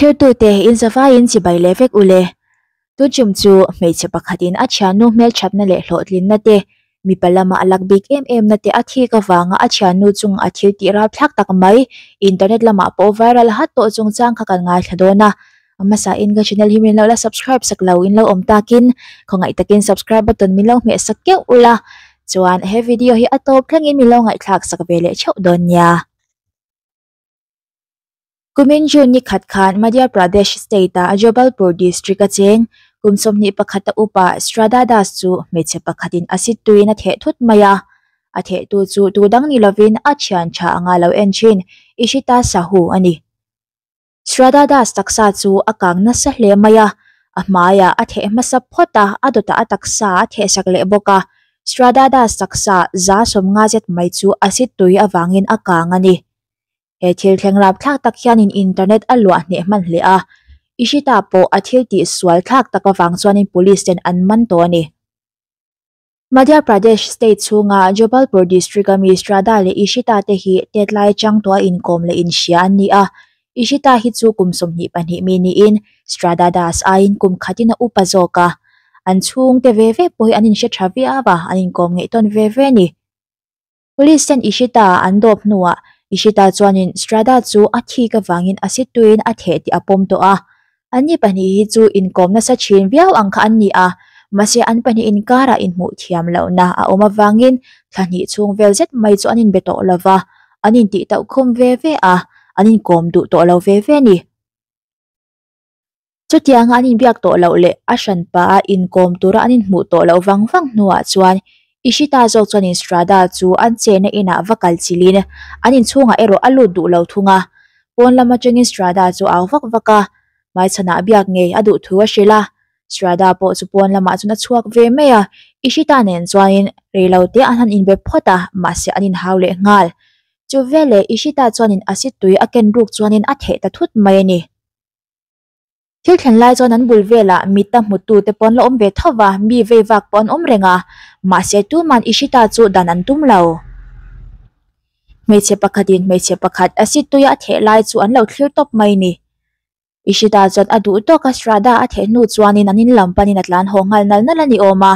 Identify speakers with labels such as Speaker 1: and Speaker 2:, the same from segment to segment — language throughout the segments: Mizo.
Speaker 1: Thlirtute in zavaiin chibai leh vek ule. Tunchum chu hmeichhe pakhatin a thiannu hmelthatna leh hlawhtlinna te, mipa lama a lak bik em em na te a thik avanga a thiannu chunga a thil tih rapthlak tak mai internet lamah pawh viral hat tawh chungchang kha kan ngaithla dawn a. A hmasa in ka channel hi min lo la subscribe sak lo in lo awm takin khawngaih takin subscribe button min lo hmeh sak keuh ula chuan he video hi a tawp thlengin min lo ngaihthlak sak ve leh theuh dawn nia. Kumin June ni khat khan Madhya Pradesh state-a Jabalpur district-a cheng kum 21 a upa Shraddha Das chu hmeichhe pakhatin a sit tuin a theh thut mai a. A thehtu chu tu dang ni lovin a thian tha anga lo en thin Ishita Sahu a ni. Shraddha Das taksa chu a kang nasa hle mai a, a hmaiah a theh hmasa phawt a, a dawtah a taksa a thehsak leh bawk a. Shraddha Das taksa 150 zet mai chu a sit tui avangin a kang a ni. He thil thleng rapthlak tak hianin internet a luah hneh hman hle a, Ishita pawh a thil tih sual thlak tak avang chuanin police ten an man tawh a ni. Madhya Pradesh state chhunga Jabalpur district a mi Shraddha leh Ishita te hi tetlai atang tawha inkawm leh inhria an ni a, Ishita hi chu kum 22 mi niin Shraddha Das aiin kum khatin a upa zawk a, an chhungte ve ve pawh hi an inhre tha viau a, an inkawm ngeih tawn ve ve a ni. Police ten Ishita an dawp hnuah Ishita chuanin Shraddha chu a thik avangin a situin a theh tih a pawm tawh a. Anni pahnih hi chu inkawm nasa thin viau ang kha an ni a, mahse an pahnih inkarah inhmuh thiam lohna a awm avangin thla hnih chhung vel zet mai chu an inbe tawh lo va, an intih tauh khum ve ve a, an inkawm duh tawh lo ve ve a ni. Chutianga an inbiak tawh loh leh a hranpa a inkawm tura an inhmuh tawh loh vang vang hnuah chuan Ishita zawk chuanin Shraddha chu an chenna inah va kal chilhin an inchhungah erawh a lut duh lo thung a. Pawn lam atangin Shraddha chu a au vak vak a, hmaichhanah biak ngei a duh thu a hrilh a. Shraddha pawh chu pawn lamah chuan a chhuak ve mai a, Ishita nen chuanin reilote an han inbe phawt a, mahse an inhau leh nghal. Chu veleh Ishita chuanin a situi a ken ruk chuanin a theh ta thut mai a ni. Thil thlen lai chuan an bul velah mita hmutute pawh an la awm ve tho va, mi vei vak pawh an awm reng a, mahse tuman Ishita chu dan an tum lo. Hmeichhe pakhatin hmeichhe pakhat acid tuia a theh lai chu an lo thlir tawp mai ni. Ishita chuan a duh tawk a Shraddha a theh hnu chuanin an in lam panin a tlan haw nghal nal nal a ni awm a.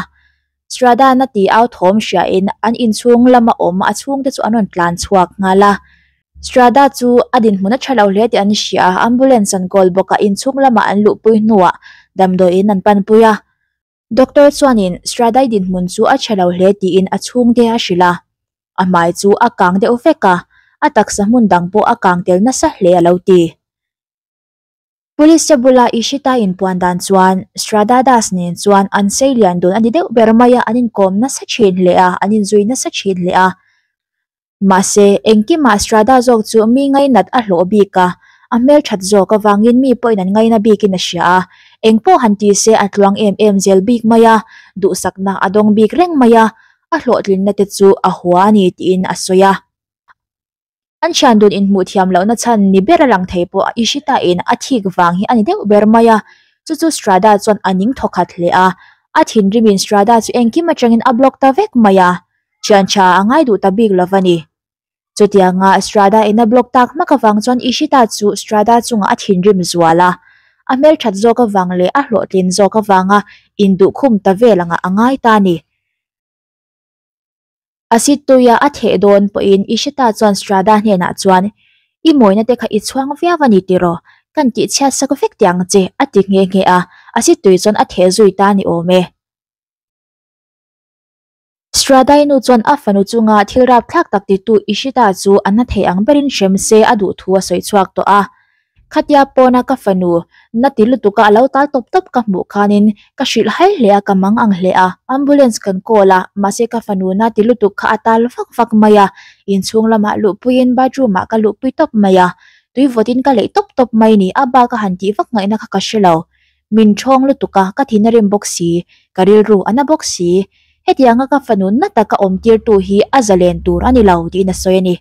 Speaker 1: Shraddha na ti au thawm hriain an inchhung lama awm a chhungte chu an rawn tlan chhuak nghal a. Shraddha chu a dinhmun a tha lo hle tih an hria a, ambulance an call bawk a, inchhung lamah an luhpui hnuah damdawiin an panpui a. Doctor chuanin Shraddha-i dinhmun chu a tha lo hle tiin a chhungte a hrilh a. A hmai chu a kang deuh vek a, a taksa hmun dang pawh a kang tel nasa hle a lo ti. Police te bula Ishita inpuan dan chuan Shraddha Das nen chuan an sei lian dun a ni deuh ber mai a, an inkawm nasa thin hle a, an inzui nasa thin hle a. Mahse, engkimah Shraddha zawk chu mi ngainat a hlawh bik a, a hmelthat zawk avangin mi pawhin an ngaina bikin a hria a, engpawh han ti se a tluang em em zel bik mai a, duhsakna a dawng bik reng mai a, a hlawhtlinna te chu a hua a ni tiin a sawi a. An thian dun inhmuh thiam lohna chhan ni ber a lang thei pawh Ishita in a thik vang hi a ni deuh ber mai a, chu chu Shraddha chuan a ning thaw khat hle a, a thinrimin Shraddha chu engkim atangin a block ta vek mai a, thian tha a ngai duh ta bik lo va ni. Chutianga Shraddha in a block tak hmak avang chuan Ishita chu Shraddha chungah a thinrim zual a, a hmelthat zawk avang leh a hlawhtlin zawk avanga induhkhum ta vel angah a ngai ta a ni. A situia a theh dawn pawhin Ishita chuan Shraddha hnenah chuan, I mawina te kha i chhuang viau a ni tiraw? Kan tihchhiat sak vek teh ang che, a ti nghe nghe a, a situi chuan a theh zui ta ni awm e. Shraddha-i nu chuan a fanu chunga thil rapthlak tak titu Ishita chu a na thei ang berin hrem se a duh thu a sawi chhuak tawh a. Khatia pawna ka fanu na ti lutuka a lo tal tawp tawp ka hmuh khanin ka hrilh hai hle a, ka mang ang hle a. Ambulance kan call a, mahse ka fanu na ti lutuk kha a tal vak vak mai a, inchhung lamah luhpuiin bathroom ah ka luhpui tawp mai a, tui vawtin ka leih tawp tawp mai ni, a bak a han tih vak ngaihna kha ka hre lo. Min thawng lutuk a, ka thin a rim bawk si, ka rilru a na bawk si. Hetianga ka fanu na taka awm tirtu hi a zalen tur a ni lo tiin a sawi a ni.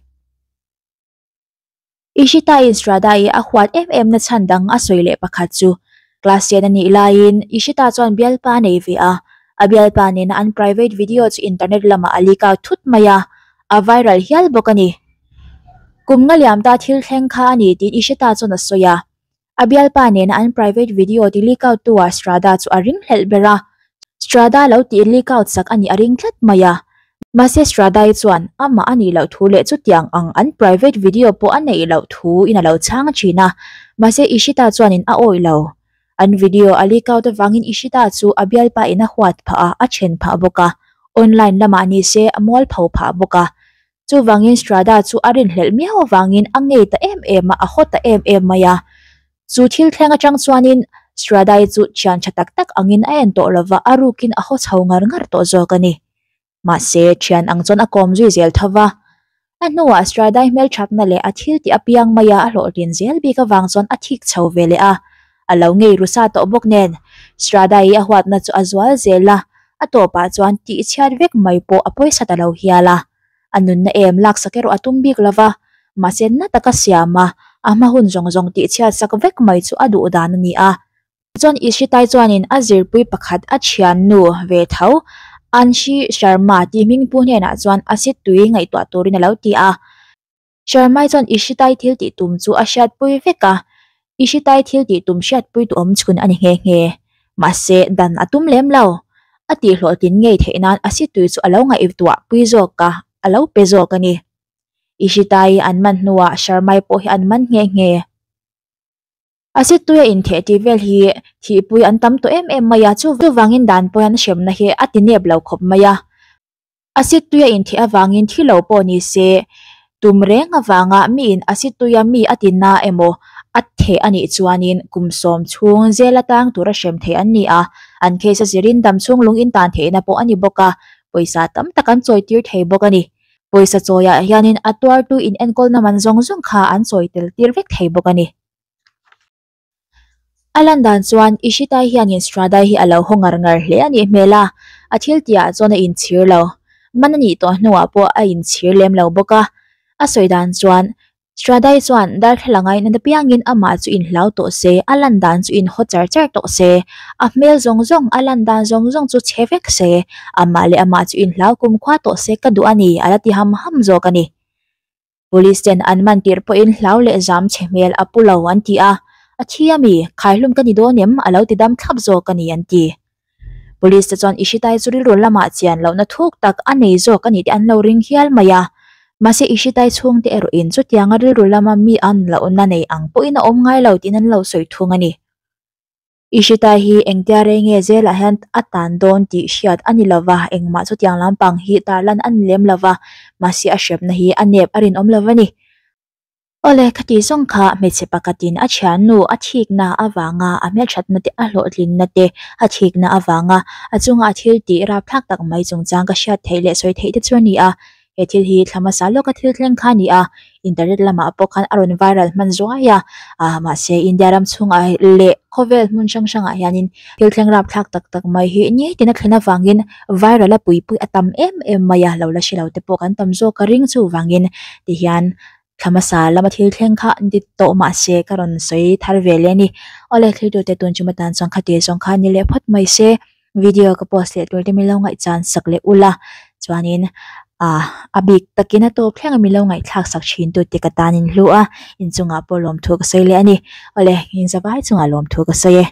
Speaker 1: Ishita in Shraddha-i a huat em em na chhan dang a sawi leh pakhat chu class ten a nih laiin Ishita chuan bialpa a nei ve a, a bialpa nena an private video chu internet lamah a leak out thut mai a, a viral hial bawk a ni. Kum nga liam ta thil thleng kha a ni tiin Ishita chuan a sawi a. A bialpa nena an private video ti leak out tu ah Shraddha chu a ringhlelh ber a, Shraddha lo tih leak out sak a nih a ring tlat mai a. Mahse Shraddha-i chuan amah a nih loh thu leh chutiang ang an private video pawh a neih loh thu in a lo chhang thin a, mahse Ishita chuanin a awih lo. An video a leak out avangin Ishita chu a bialpa in a huat phah a, a then phah bawk a, online lamah ni se a mualpho phah bawk a. Chuvangin Shraddha chu a rinhlelh miau avangin a ngei ta em em a, a haw ta em em mai a. Chu thil thleng atang chuanin Shraddha-i chu thian tha tak tak angin a en tawh lova, a rukin a haw chho ngar ngar tawh zawk a ni. Mahse, thian ang chuan a kawm zui zel tho va. A hnuah Shraddha-i hmelthatna leh a thil tih apiang maia a hlawhtlin zel bik avang chuan a thik chho ve leh a. A lo ngei ru sa tawh bawk nen, Shraddha-i a huatna chu a zual zel a, a tawpah chuan tihchhiat vek mai pawh a pawisa ta lo hial a. A nunna em laksak erawh a tum bik lo va, mahse na taka siam a, a hma hun zawng zawng tihchhiat sak vek mai chu a duh dan a ni a. Tichuan Ishitai chuanin a zirpui pakhat a thiannu ve tho Anshi Sharma tih hmingpu hnenah chuan a situi ngaihtuah turin a lo ti a. Sharmai chuan Ishitai thil tih tum chu a hriatpui vek a, Ishitai thil tih tum hriatpui tu awm chhun a ni nghe nghe. Mahse, dan a tum lem lo. A tihhlawhtlin ngei theih nan a situi chu a lo ngaihtuah pui zawk a, a lo pe zawk a ni. Ishitai an man hnuah Sharmai pawh hi an man nghe nghe. A situi a intheh tih vel hi thihpui an tam tawh em em mai a, chuvangin dan pawhin hremna hi a ti nep lo khawp mai a. A situi a intheh avangin thi lo pawh ni se, tum reng avanga miin a situia mi a ti na emaw a theh a nih chuanin kum sawm chhung zel atang tura hrem theih an ni a, an case a zirin dam chhung lung intan theihna pawh a ni bawk a, pawisa tam tak an chawitir thei bawk a ni. Pawisa chawiah hianin a tuartu inenkawlna man zawng zawng kha an chawi tel tir vek thei bawk a ni. A lan dan chuan Ishitai hianin Shraddha hi a lo haw ngar ngar hle a nih hmel a, a thil tihah chuan a inchhir lo. Man a nih tawh hnuah pawh a inchhir lem lo bawk a. A sawi dan chuan Shraddha chuan darthlalang a inat apiangin amah chu inhlau tawh se, a lan dan chu inhaw char char tawh se, a hmel zawng zawng, a lan dan zawng zawng chu chhe vek se, amah leh amah chu inhlau kumkhua tawh se ka duh a ni, a la ti ham ham zawk a ni. Police ten an man tirh pawhin hlau leh zam chhe hmel a pu lo an ti a, a thi a mi, khaihlum ka ni dawn em? a lo ti dam thlap zawk a ni an ti. Police te chuan Ishitai chu rilru lamah chian lohna thuk tak a nei zawk a nih te an lo ring hial mai a. Mahse Ishitai chhungte erawhin chutianga rilru lama mi an lohna nei ang pawhin a awm ngai lo tiin an lo sawi thung a ni. Ishitai hi engtia rei nge zelah hian a tan dawn tih hriat a ni lova, engmah chutiang lampang hi tarlan a ni lem lova, mahse a hrepna hi a nep a rinawm lo a ni. Awle, khati zawng kha hmeichhe pakhatin a thiannu a thikna avanga a hmelthatna te a hlawhtlinna te a thikna avanga a chunga a thil tih rapthlak tak mai chungchang ka hriat theih leh sawi theih te chu a ni a. He thil hi thla hmasa lawka thil thleng kha a ni a, internet lamah pawh khan a rawn viral hman zuai a, ah mahse India ram chhungah leh khawvel hmun hrang hrangah hianin thil thleng rapthlak tak tak mai hi nitin a thlen avangin viral a pui pui a tam em em mai a, lo la hre lo te pawh kan tam zawk a ring chuvangin tihian thla hmasa lama thil thleng kha an ti tawh mahse ka rawn sawi thar ve leh a ni. Awle thiltute tun chuma tan chuan khati zawng kha ni leh phawt mai se video ka post leh tur te min lo ngaihchan sak leh ula chuanin ah a bik takin a tawp thleng a min lo ngaihthlak sak thin tu te ka tan in hlu a inchungah pawh lawmthu ka sawi leh a ni. Awle in zavai chungah lawmthu ka sawi e.